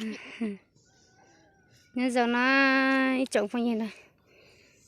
Nyob zoo na ib tsoom phooj ywg na,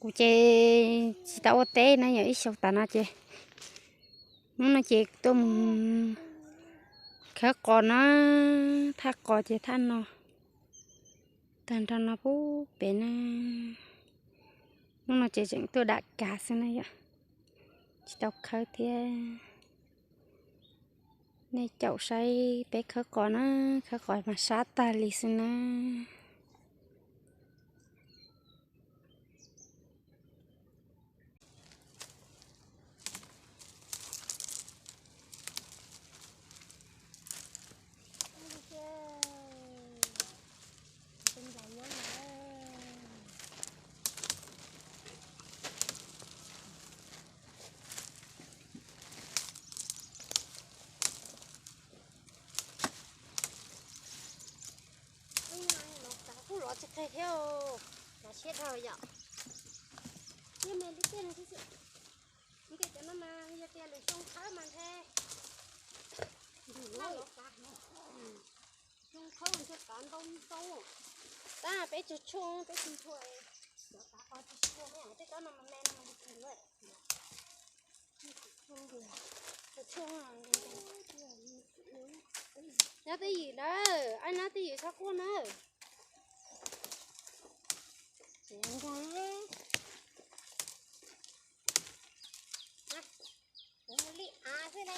kuv ces tsis tau ua teb na, yog ib xyoo tas no ces hnub no ces tuaj mus khawb qos na, thaj qos ces thaj no, tag nrho no pub pem na. Hnub no ces tseem tuaj dam kav xwb na yom, tsis tau khawb thiab. Nej caum saib peb khawb qos na, khawb qos mas sab tag li xwb na. Kuj los tsis qis thiab, los siab dhau yom. Thiab me lub tiaj no xwb, ntiaj teb no mas yog tias lwm xyoo khawb mas nthe. Xyoo khawb ntshe kav ntau ntau. Tab peb tsuag tshuaj, peb tsis ntshua, cov kav qos tsis ntshua ne, tej tsob no mas me no mas tsis ntshua. Nyob twj ywm na, ab nyob twj ywm txhob quaj na. Li av xwb ne.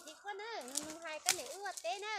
Tsis quaj na, nug hais koj niam wb ua teb na.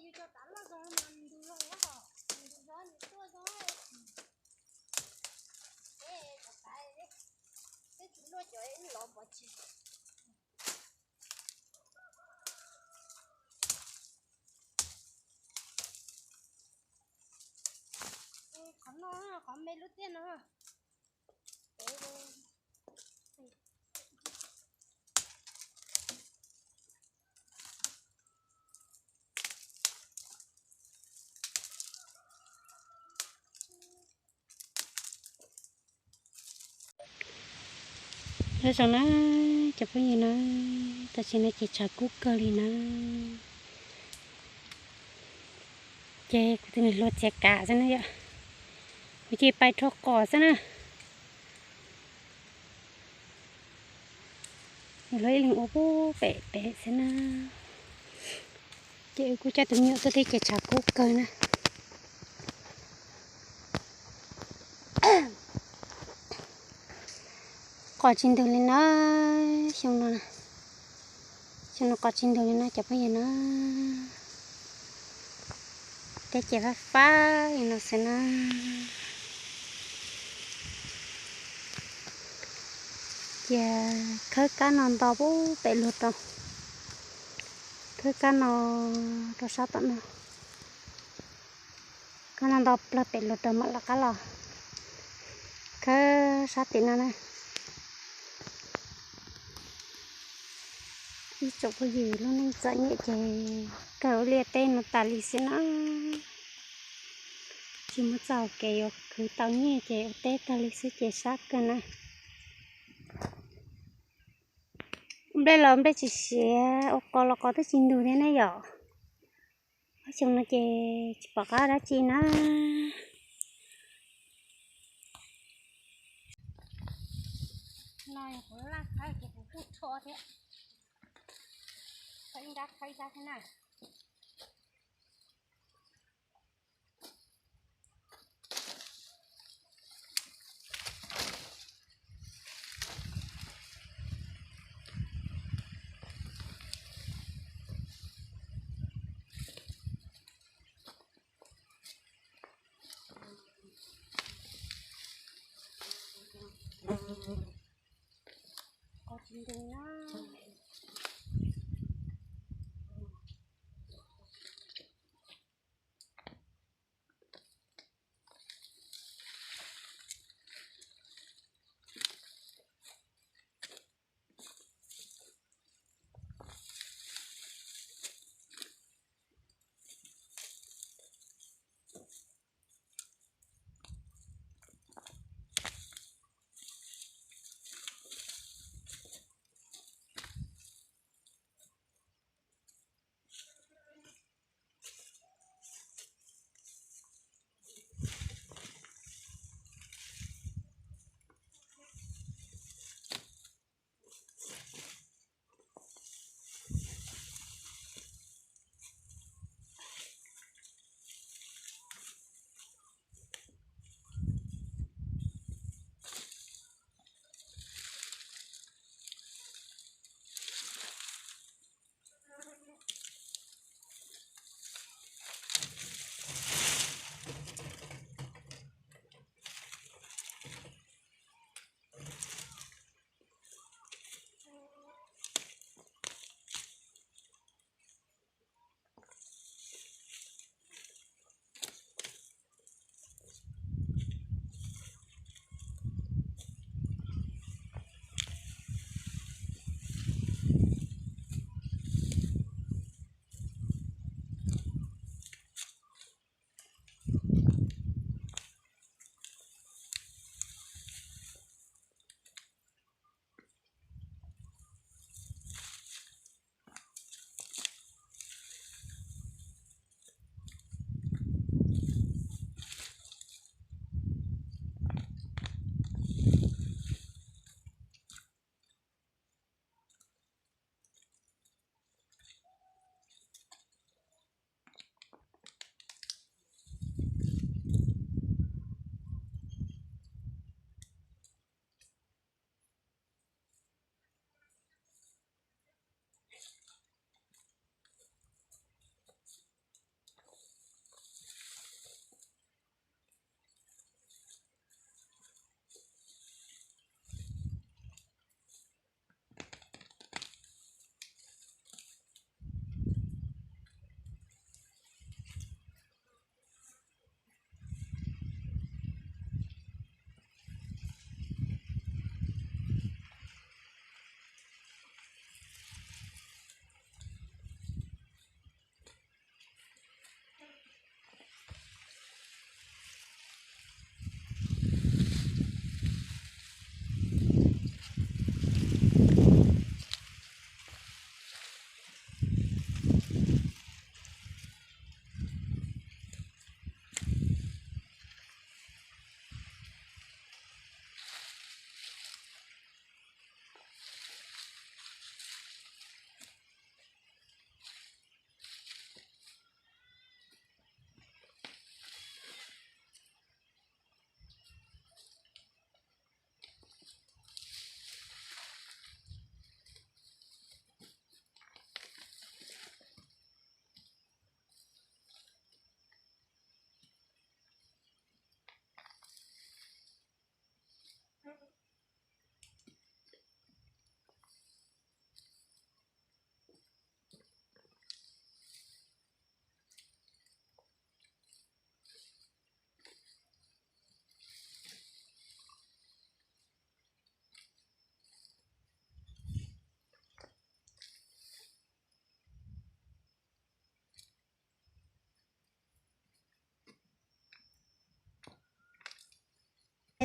Yus cov tav loj zoo mas nws ntug zog thiab hos, nws ntug zog nws tuaj zoo. Peb cov tav, peb tsis luaj cov lov pov tseg. Qhov no, qhov me lub tiaj no. Nyob zoo na cov phooj ywg na, tam sim no ces tshav kub kawg li na. Ces kuv tus niam hluas txiav kav xwb na yom. Kuv ces pais rho qos xwb na. Lawv ib leeg ua pub pem pem xwb na. Ces kuv coj tus me nyuam tuaj thiab ces tshav kub kawg na. Qos tsis ntug li na, xyoo no, xyoo no qos tsis ntug li na cov phooj ywg na. Teb ces fab fab li no xwb na. Ces khawb kab no nto pub pem luag tau, khawb kab no rau sab tom no, kab no nto plawg pem luag tau mam lawv qab los khawb sab tim no na. Ib tsoom phooj ywg lub neej txom nyem ces kawg ua liaj teb no tas li xwb na. Tsis muaj txoj hauv kev yuav khwv tau nyiaj ces ua teb tag li xwb ces sab kawg na. Nplej los nplej tsis siav, ua qos los qos twb tsis ntug thiab ne yom. Ob xyoo no ces tsis pom qab dab tsi na. No kuv laj khawb ces kuv kuj rho thiab. Khawb ib nrab khawb ib nrab thiab na. Qos tsis ntug na.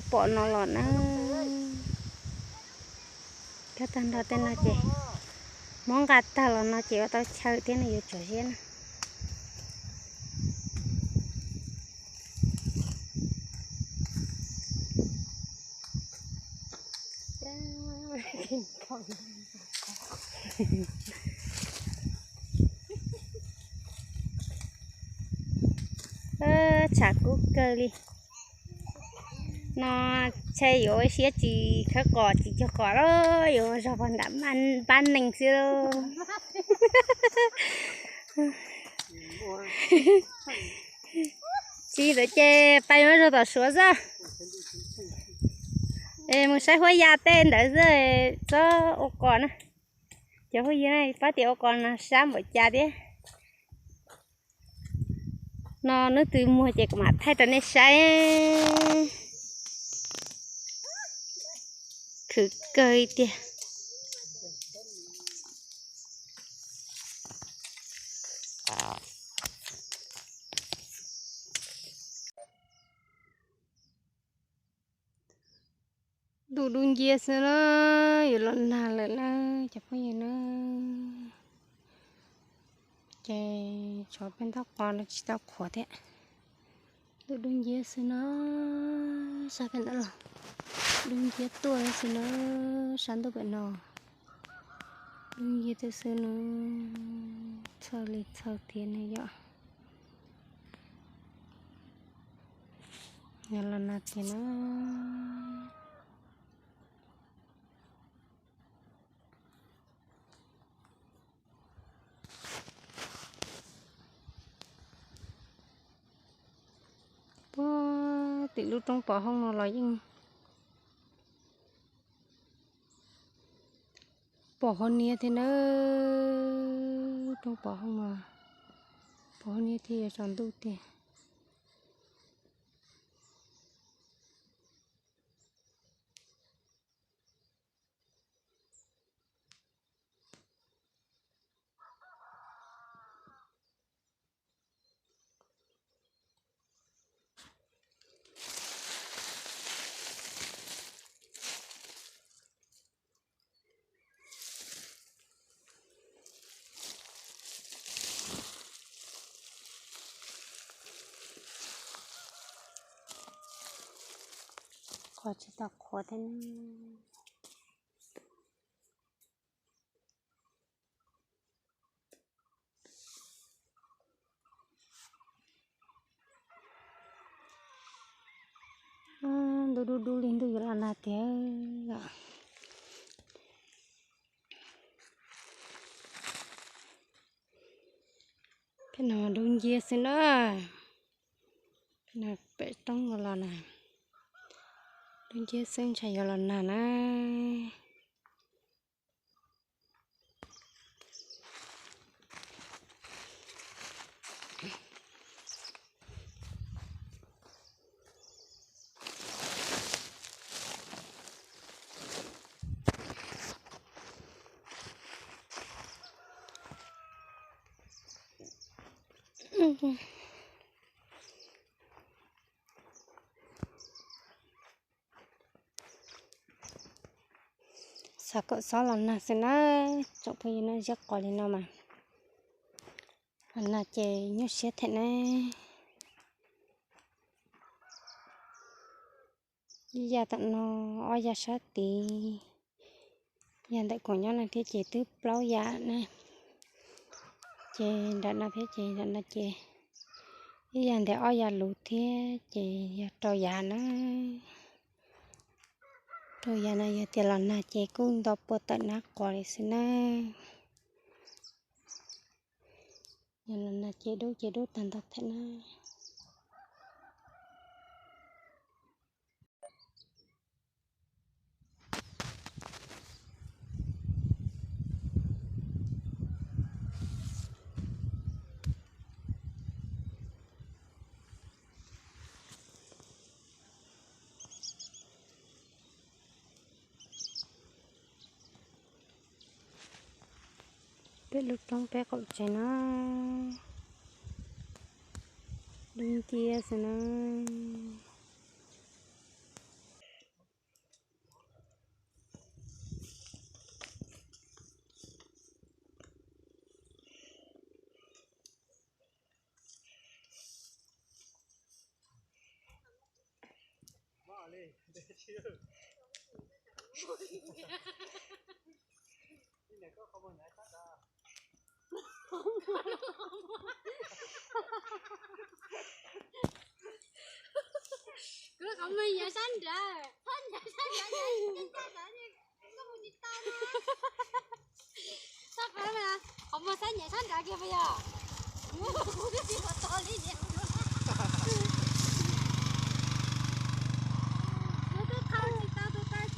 Pom no los na, cog tag nrho tej no ces muab nqa tag los no ces ua tau chaw thiab no yuav tsov ziab na. Tshav kub kawg li. No ntshe yuav ua siab tsis khawb qos tsis cog qos lawm, yuav zog pog nram npab nees xwb lauj. Tsis ntawd ces pais mus zog tom Suav xwb. Mus saib huab ya tej ntawd xwb, txhob ua qos na. Cov phooj ywg, pab tias ua qos no sab npaum cas thiab. No hnub twg muag ces kuv mam thaij rau nej saib. Khwv kawg li tiag. Ntuj dub nciab xwb na, yuav los nag lawm na cov phooj ywg na. Ces tshuav peb ntaub qos no tsis tau qhuav thiab. Ntuj dub nciab xwb na, sab pem ntawd los dub nciab tuaj xwb na, sab ntuj pem no dub nciab tuaj xwb na, txhawj li txhawj thiab ne yom. Los nag tiag na. Puag tim lub roob pov hooj no los yeej pom hauv niab thiab nawb. Roob pov hooj no, pom hauv niab thiab yuav tsaus ntuj tiag. Qhuav tsis tau qhuav thiab ne. Ntuj dub dub li ntuj yuav los nag tiag. Peb no dub nciab xwb na. Peb no pem roob los los na, dub nciab xwb ntshai yuav los nag na. Xav kom xob los nag xwb na, tsoom phooj ywg na, ziab qos li no mas los nag ces nyuaj siab thiab na. Ib yam tom no, ob yam sab tid, yam ntawm kuv nyob no thiab ces twb plaub yam na. Ces nram no thiab ces nram no ces ib yam ntawm ob yam luv thiab ces yog rau yam na. Rau yam no yog tias los nag ces kuj nto pua tawm nab qos li xwb na. Yog los nag ces dub ces dub tag ntau thiab na. Peb lub roob peb qaum tsev na, dub nciab xwb na. Kuv qhov muag nyob sab nraud. Txhob qab mas, qhov muag sab nyob sab nraud kiag puas yog? Kuv twb tsis pom tau li. Kuv twb thau tsis tau tus taw.